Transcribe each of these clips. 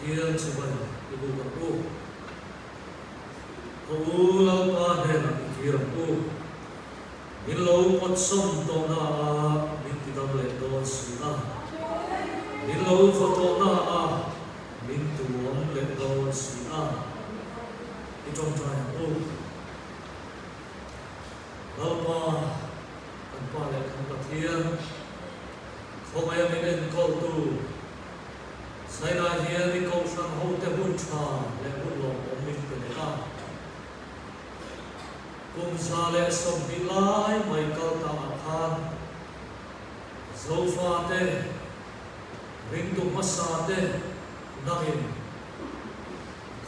Pathian chibai i buk ang u. Ka u Lalpa hnenah i kir ang u. Min lo pawtsawm tawhna ah min tidam leh dawn si a. Min lo vaw tawhna ah min tuam leh dawn si a. I tawngtai ang u. Lalpa, kan Pa leh kan Pathian, khawngaih a min enkawltu, Sailai hian i kohhran hote hun tha leh hun lawmawm min pe leh a. Kum 120 lai mai kal ta ah khan Zofa te, ringtu hmasa te nangin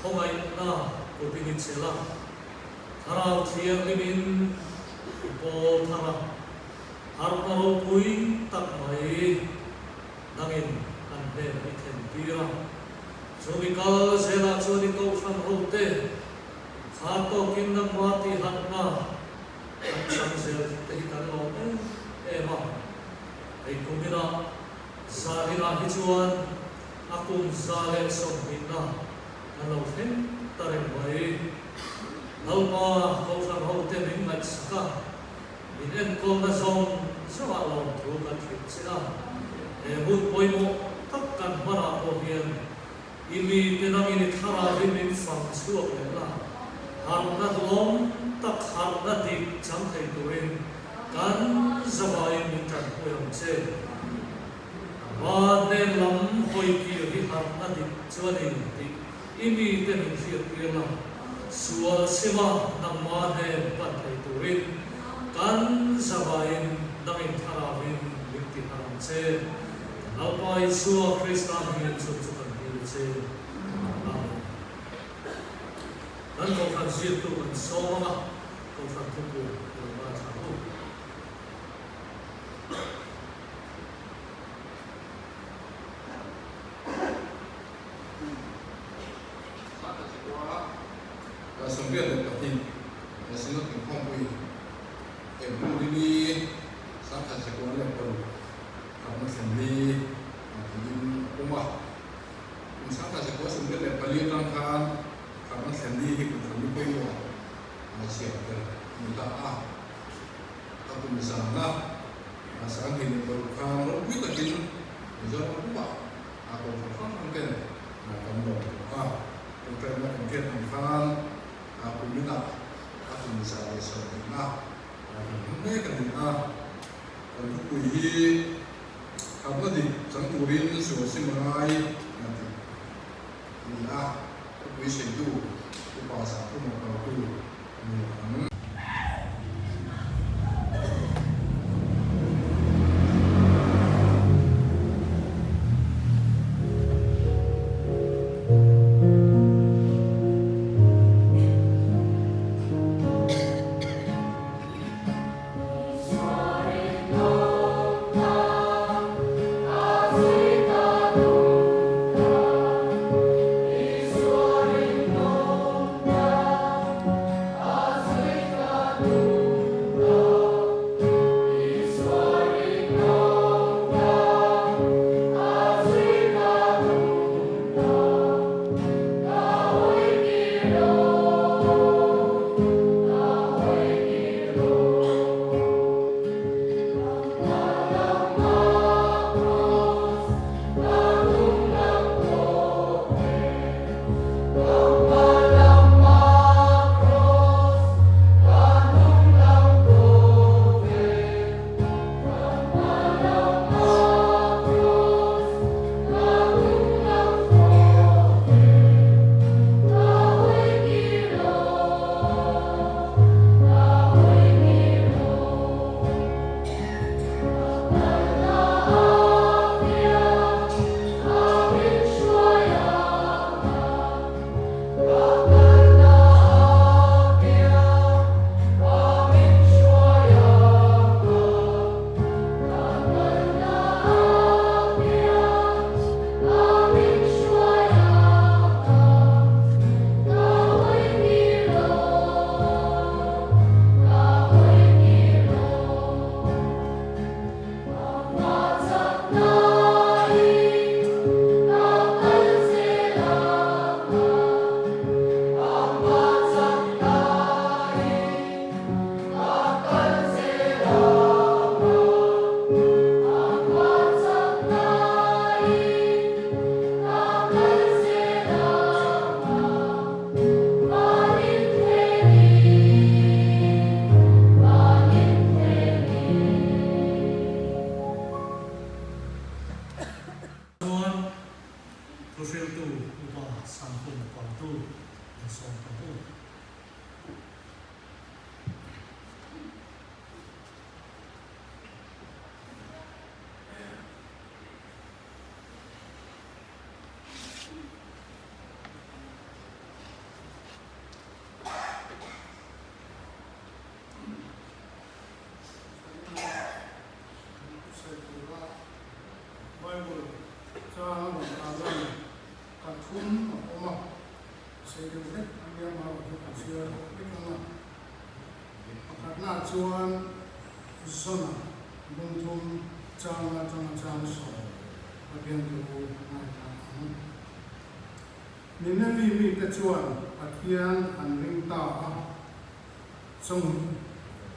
khawngaihna kutin i chelh a, Thlarau Thianghlimin i pawl thar a, harhna ropui tak mai Nangin an hnenah i thlen tir a, chumi kal zelah chuan i kohhran hote kha tawkin nangmah tihhatna an chang zel te hi kan lawm em em a. Hei kuminah zaninah hi chuan a kum 120na kan lo thleng ta reng mai. Lalpa kohhran hote min ngaihsak a. Min enkawlna zawng zawngah lawmthu kan hrilh che a, he hun pawimawh tak kan hmanah pawh hian i mite nangin i thlarau hi min fang chhuak leh la, harhna duhawm tak harhna dik chang thei turin kan zavaiin min tanpui ang che. Van hnen lam hawi kir hi harhna dik chu a ni tih i mite min hriattir la, sual sima nangmah hnen pan thei turin kan zavaiin nangin thlarauin min ti harh ang che. Kan Lalpa Isua Krista hmingin chun chu kan dil che. Amen. Kan Kohhran zirtu kan sawm ang a, Kohhran thupu i lo ngaithla ang u. 82 Synod Inkhawmpui April ni ni 1946 Harhna thlen ni tiin a pawm a. Kum 1994 atang khan Harhna thlen ni hi kum khat ni pawimawh a chhiar tel a ni ta a. A kum zana 2006 khan ropui takin Mizoram pumah a kohhran hrang hrang ten kan lawm tawh a, tawngtaina kan hriat ang khan kuminah a kum 120na kan hmang mek a ni a, kan thupui hi harhna dik chang turin sual sim a ngai a tih a ni a, thupui sawitu upa Sahkhuma Pautu a ni ang. chuan Zona bungthum chang atanga chang sawm Pathian thu ngaithla ang. Ninevi mite chuan Pathian an ring ta a,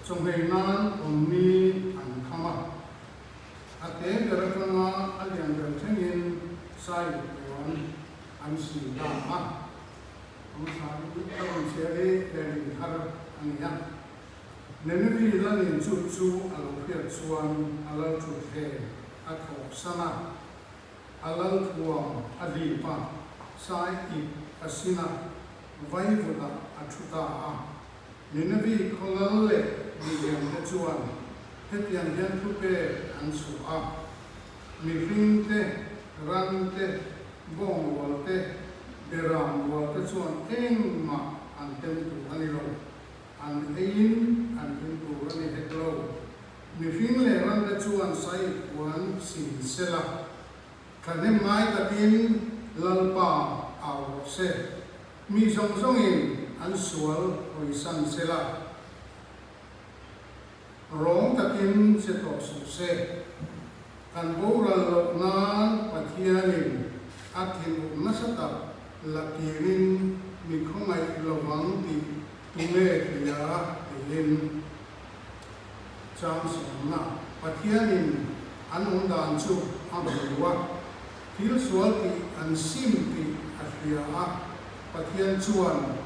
chawnghei nan awmni an kham a. A te ber atanga a lian ber thlengin sai puan an sin ta a. Hmasa in a rawn chhiar hi lehlin thar a ni a. Nenevi lalin chu chu a lo hriat chuan a lal thutthleng a thawh san a, a lal thuam a hlip a, sai ip a sin a, vaivutah a thu ta a. Nenevi khaw lal leh milian te chuan hetiang hian thupek an chhuah a, Mihring te, ran te, bawng rual te, beram rual te chuan engmah an tem tur a ni lo. An eiin an in tur a ni hek lo. Mihring leh ran te chuan sai puan sin se la, thahnem ngai takin Lalpa au rawh se. Mi zawng zawngin an sual hawisan se la. Rawng takin che tawh suh se. Kan boral loh nan Pathianin a thinuk nasa tak la kirin mi khawngaih lovang tih tunge hria tiin chang sawmna Pathianin an awm dan chu a hmu a, thil sual tih an sim tih a hria a, Pathian chuan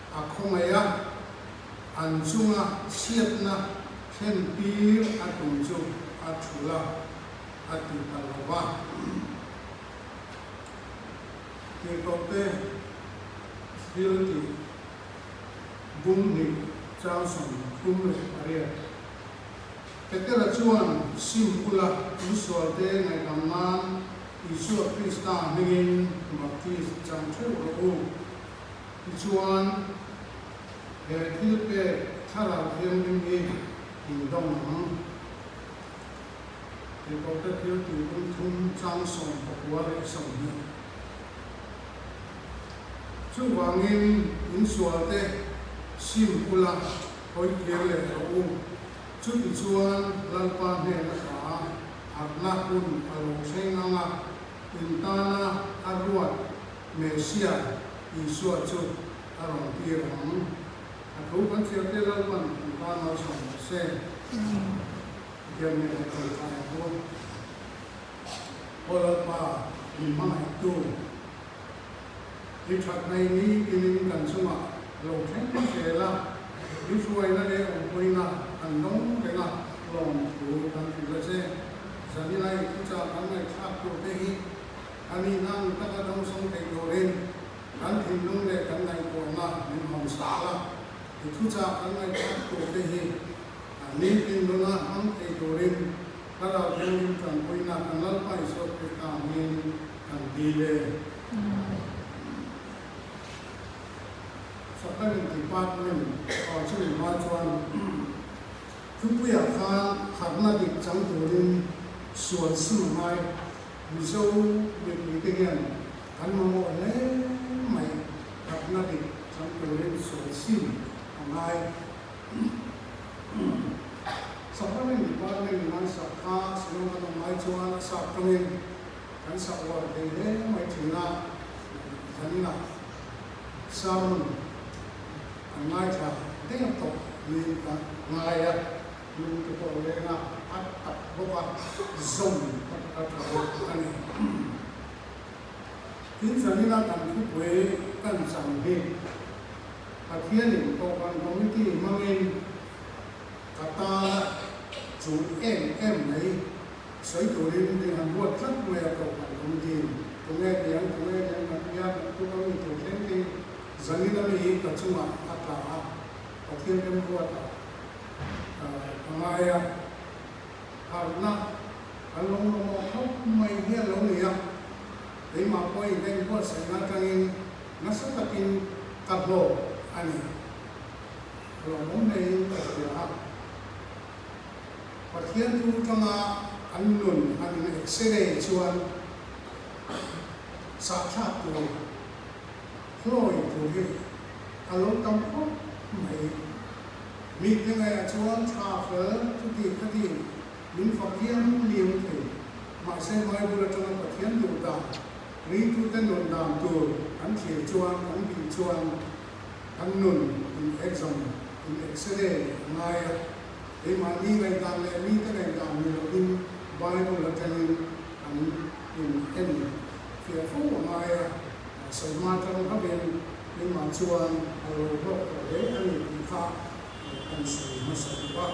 a khawngaih a. An chunga chhiatna thlen tir a tum chu a thul a, a ti ta lo va. Tirhkohte thil tih bung hnih chang 38. Petera chuan sim ula insualte ngaihdam nan Isua Krista hmingin baptis chang theuh rawh u. Tichuan, he thil pek Thlarau Thianghlim hi in dawng ang. Tirhkohte thil tih kum thum chang 29. Chuvangin in sualte sim ula hawi kir leh rawh u. Chutichuan Lalpa hnen a tha a, harhna hun a lo thleng ang a, in tana a ruat Messiah Isua chu a rawn tir ang. A thu kan chhiar te Lalpan kan tan malsawm rawh se. Pathian hnenah i kal thlai ang u. Aw Lalpa, min hmangaihtu, i that mai ni tinin kan chungah lo thleng zel a, i hruaina leh awmpuina kan dawng reng a, lawmthu kan hrilh a che. Zanina i thuchah kan ngaihthlak tur te hi A nih nang taka dawngsawng theih turin kan thinlung leh kan ngaihtuahna min hawn sak a, i thuchah kan ngaihthlak turte hi a nitin nuna hmang thei turin Thlarau Thianghlim tanpuina kan Lalpa Isua Krista hmingin kan dil e. Sacrament Department aw chumi hma chuan thupuiah khan harhna dik chang turin sual sim a ngai. Mizo mipuite hian kan mamawh hle mai, harhna dik chang turin sual sim a ngai. Sacrament Department in an sak kha Shillong kan awm lai chuan a sap tawngin kan sak uar thei hle mai thin a, zaninah sermon an ngaithla der tawh niin ka ngai a. Lung te pawh leng a, a tak bawk a, zawm a tha bawk a ni. Tin, zanina kan thupui kan chang hi Pathianin Kohhran Committee hmangin ka tana chul em em mai sawi turin min han ruat tlat mai a Kohhran Committee-in tunge tiang tunge tiang kan tia kan tuk a mi tur thleng te hi zanina mi hi ka chungah a tla a, Pathian remruata Ka ngai a, harhna kan lo mamawh khawp mai hi a lo ni a, keimah pawhin ka inbuatsaihna atangin nasa takin ka hlawk a ni. A lawmawm hleiin ka hria a, Pathian thu tanga an nun han in x-ray chuan sahthlak tur hlawi tur hi a lo tam khawp mai. Mite ngaihah chuan tha fel chuti khati min fak liam liam thei. Mahse Bible atanga Pathian duh dan, ringtute nun dan tur kan thlir chuan, kan bih chuan kan nun in exam, in x-ray a ngai a. Keimahni ngaihdan leh mite ngaihdan ni lovin Bible atangin kan in en fiah fo a ngai a. Sawi hma atang hlauhin keimah chuan a lo hlawk tawh hle a ni tih kha kan sawi hmasa duh a.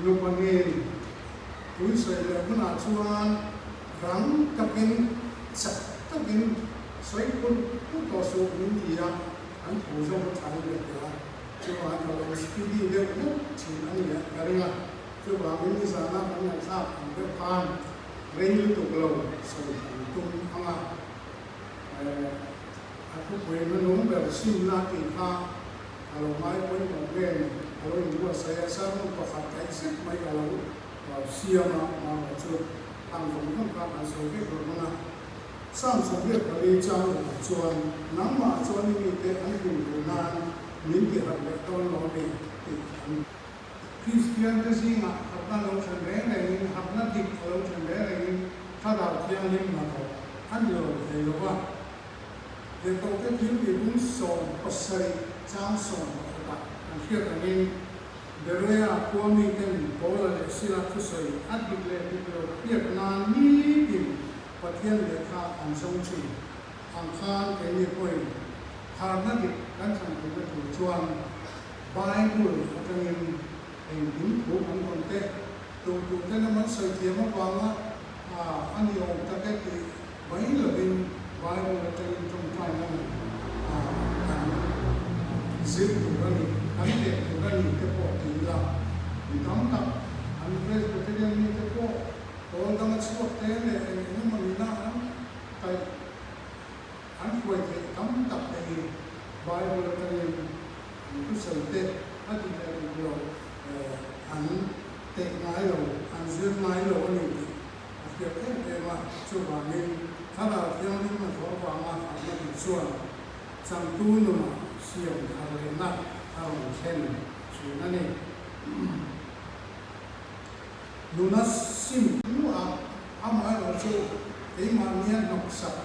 Nupa nen tui sawi leh hunah chuan rang takin chak takin sawi phur phur tawh suh min ti a, an tho zawk a thain ka hria a, chuvangin ka lo speedy deuh hlek thin a ni a ka ring a, chuvangin nizana kan ngaihthlak ang deuh khan Rei lutuk lo sawi kan tum ang a, a thupui hmanung ber simna tih kha a lo ngai pawimawh nge ni, a lo inbuatsaih a, sermon pakhat daih zet mai a lo siam a, mahmawh chu ang vawng vawng kha kan sawi vek lo hmang a. Psalm 24 chang lakah chuan, Nangmah chuan i mite an hlim duh nan min tiharh leh dawn lo a ni tih an. Kristiante zingah harhna lo thlen reng rengin, harhna dik a lo thlen reng rengin Thlarau Thianghlim hnathawk a ni lo thei lo va. Tirhkohte thiltihpung 17 chang 11 kan hriat angin Beroea khua miten Paula leh Sila thusawi a dik leh dik lo hriat nan nitin Pathian lehkha an zawng thin ang khan keini pawhin harhna dik kan thlan theihna tur chuan Bible atangin engkim thu kan rawn teh tur tur ten a man sawi thiam avanga a ni awm tak e tih mai lovin Bible atangin tawngtaina nen kan zir tur a ni, kan teh tur a ni te pawh ti ila mi tam tak an Presbyterian mi te pawh pawl danga chhuak te leh eng eng emaw nina an kaih An hruai theih tam tak te hi Bible atangin an thusawi te a dik leh dik lo an teh ngai lo, an zir ngai lo a ni tih a hriat em em a. Chuvangin Thlarau Thianghlim hnathawh avanga harhna dik chuan changtu nunah siam thar lehna a rawn thlen thin a ni. Nuna sim hnuah amaherawh chu keimahnia hnawksak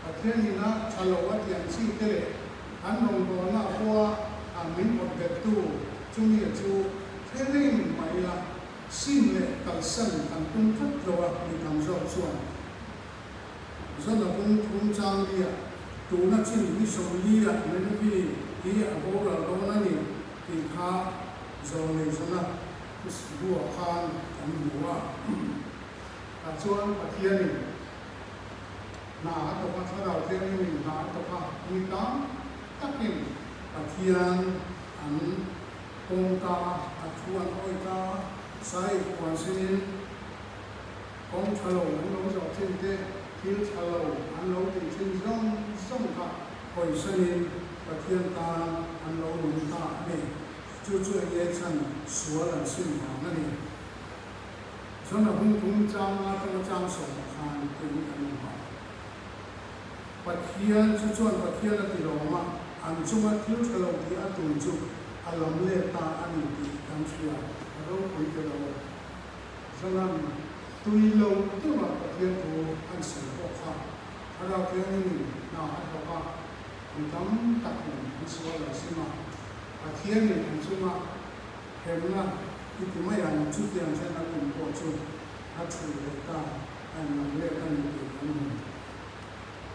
Pathian ina tha lo a tiang chi te leh an rawngbawlna pawha min awt bettu chumi chu hre reng mah ila sim leh kalsan kan tum tlat lo a mi tam zawk chuan Zona kung thum chang lia tuna chin ni 40 ah Nineveh hi a boral dawn a ni tih kha zawlnei Zona Buah khan kan hmu a, tah chuan Pathianin hna a thawk a, Thlarau Thianghlimin hna a thawk a, mi tam takin Pathian an pawm ta a, a thu an awih ta a, sai puan sinin kawng tha lo an lo zawh thin te, thil tha lo an lo tih thin zawng zawng kha hawisanin Pathian tan an lo nung ta a ni. Chu chu eng nge chhan sual an sim vang a ni. Chuan a hung thum chang atanga chang sawmah khan tiin kan hmu a. Pathian chu chuan Pathian a ti lawm a, an chunga thil tha lo tih a tum chu a lam let ta a ni tih kan hria. A ropui ta lo. Zanan tui lo deuha Pathian thu an sawi pawh kha Thlarau Thianghlimin hna a thawk a, mi tam takin an sual an sim a. Pathianin an chunga hremna i ti mai ang, chutiang chen a tum pawh chu a chhuh leh ta, a inlam let a ni tih kan hmu.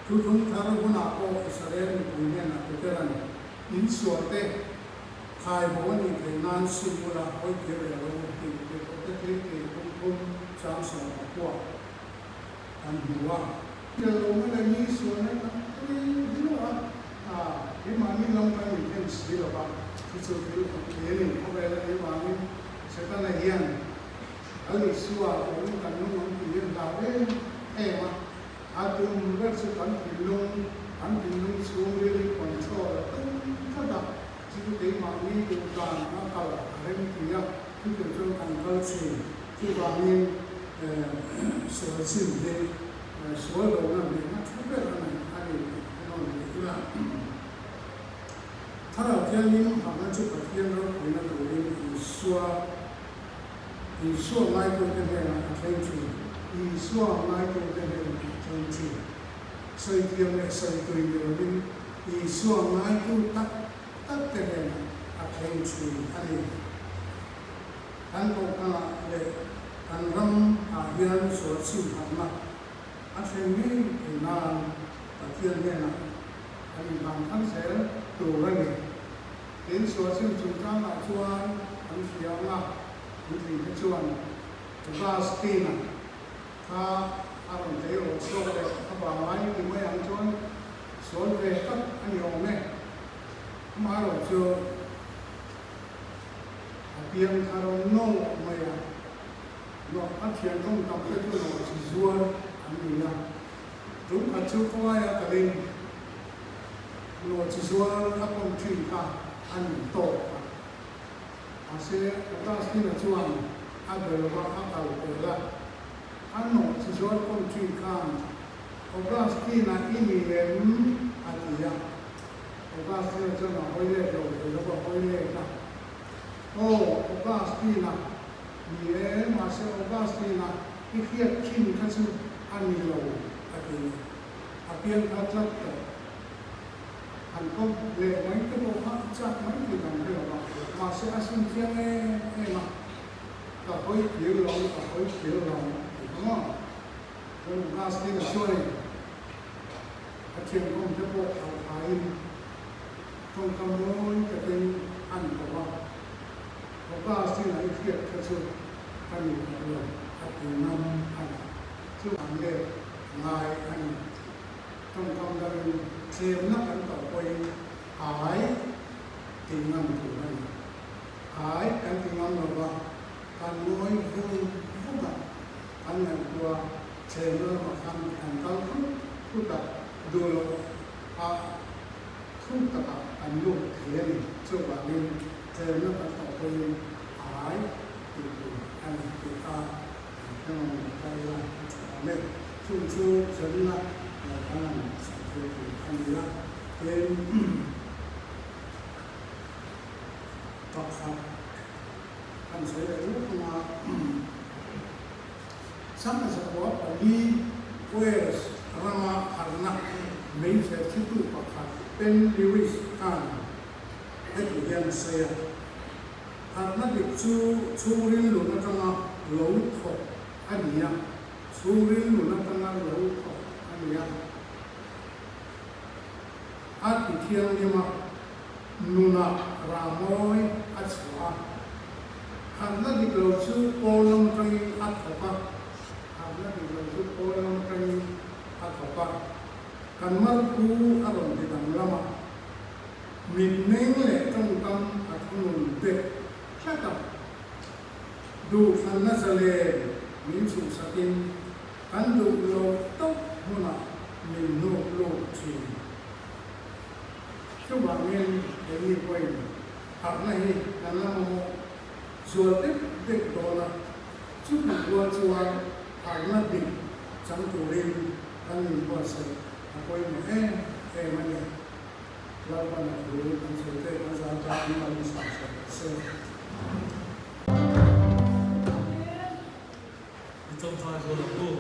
Thuthlung thar hunah pawh Israel mipui hnenah Petera'n insual te khai bo a nih theih nan sim ula hawi kir leh lo tih tirhkohte thil tih kum thum chang 14 kan hmu a. Tel lohna leh mi sualna kan tui viau a, keimahni lam kan inthlen si lo va, chu chu thil awm thei a ni. Khawvel a nih vangin Setana hian Lal Isua pawhin kan nung ang tih hi a hlau em em a, a tum ber chu kan thinlung, kan thinlung chhungril hi control a tum tlat a, chu chu keimahni duh dan a kal a rem ti a, chutiang chuan kan kal thin. Chuvangin sual chim hi sual lohna hmehna thu ber a nei a ni tih ka nawn leh ila. Thlarau Thianghlim harhna chu Pathian ropuina turin Isua Isua ngaitute hnenah a thleng thin. Isua ngaitute hnenah a thleng thin. Sawi thiam leh sawi tui ni lovin Isua ngaitu tak tak te hnenah a thleng thin a ni. Kan kohhranah leh kan ram ah hian sual chim harhna a thleng ngei thei nan Pathian hnenah kan inhlang thar zel tur a ni. Tin, sual chim chungchangah chuan an hria ang a, puitling te chuan Augustine-a kha a rawn tleirawl chhuak leh a vanglai ti mai ang chuan sual ve tak a ni awm e. Amaherawhchu, A piang thar nawlh mai a, nawh a thian tawng tam te chu nawh chi zuar an ni a. Tum khat chu khawngaia kalin nawh chi zuar a kawm thin kha a nin tawk a. Mahse, Augustine-a chuan a be lova a kal pel a, a nawh chi zuar kawm thin khan Augustine-a i ni em? a ti a. Augustine chuan a hawi let lo thei lo, a hawi let a. Aw, Augustine-a, ni e, mahse Augustine-a i hriat thin kha chu a ni lo, a ti leh. A piang kha tlat tawh. Han kawp leh mai te pawh kha a chak mai tih kan hre lo va, mahse a sim chiang em em a, Ka hawi kir lo, ka hawi kir lo, ti kha maw? Chuan Augustine-a chuanin, A thianghawm te pawh hauh thaiin tawngkam mawi takin an ko a, Augustine a i hriat kha chu ka ni tawh lo a ti ngam a ni. Chu an let ngai a ni. Tawngkam dangin tlemna kan tawh pawhin ai ti ngam tur a ni. Ai kan ti ngam lo va, kan ngawi vung vung a, kan ngaihtuah Chhehna lamah khan kan kal thut thut a, duh loh a thuk takah kan lut thei a ni. Chuvangin chhehna kan tawh pawhin a ai tih tur a ni tih kha kan hre ngam lo ta ila a tha awm e. Chung chu zanna kan han sawi thei tur a ni a, tin pakhat kan sawi leh lawk ang a. 14 Wales rama harhna hmeichhe thitu pakhat Penn Lewis khan heti hian a sawi a, Harhna dik chu chhungril nun atanga lo thawk a ni a, chhungril nun atanga lo thawk a ni a, a ti thianghlim a, nunah ramawi a chhuah a. Harhna dik lo chu pawn lam atangin a thawk a, harhna dik lo chu pawn lam atangin a thawk a. Kan marphu a rawn ti danglam a, mitmeng leh tawngkam a thunun bet tlat a. Duhthlanna zalen min chhuhsakin kan duh loh tawp hmunah min hnuk lut thin. Chuvangin keini pawhin harhna hi kan la mamawh zual deuh deuh dawn a, chumi rual chuan harhna dik chang turin kan inbuatsaih a pawimawh em em a ni. Lalpan a thu kan sawi te kan zan ta an mal in sam sawi ta se. I tawngtai zawl ang u.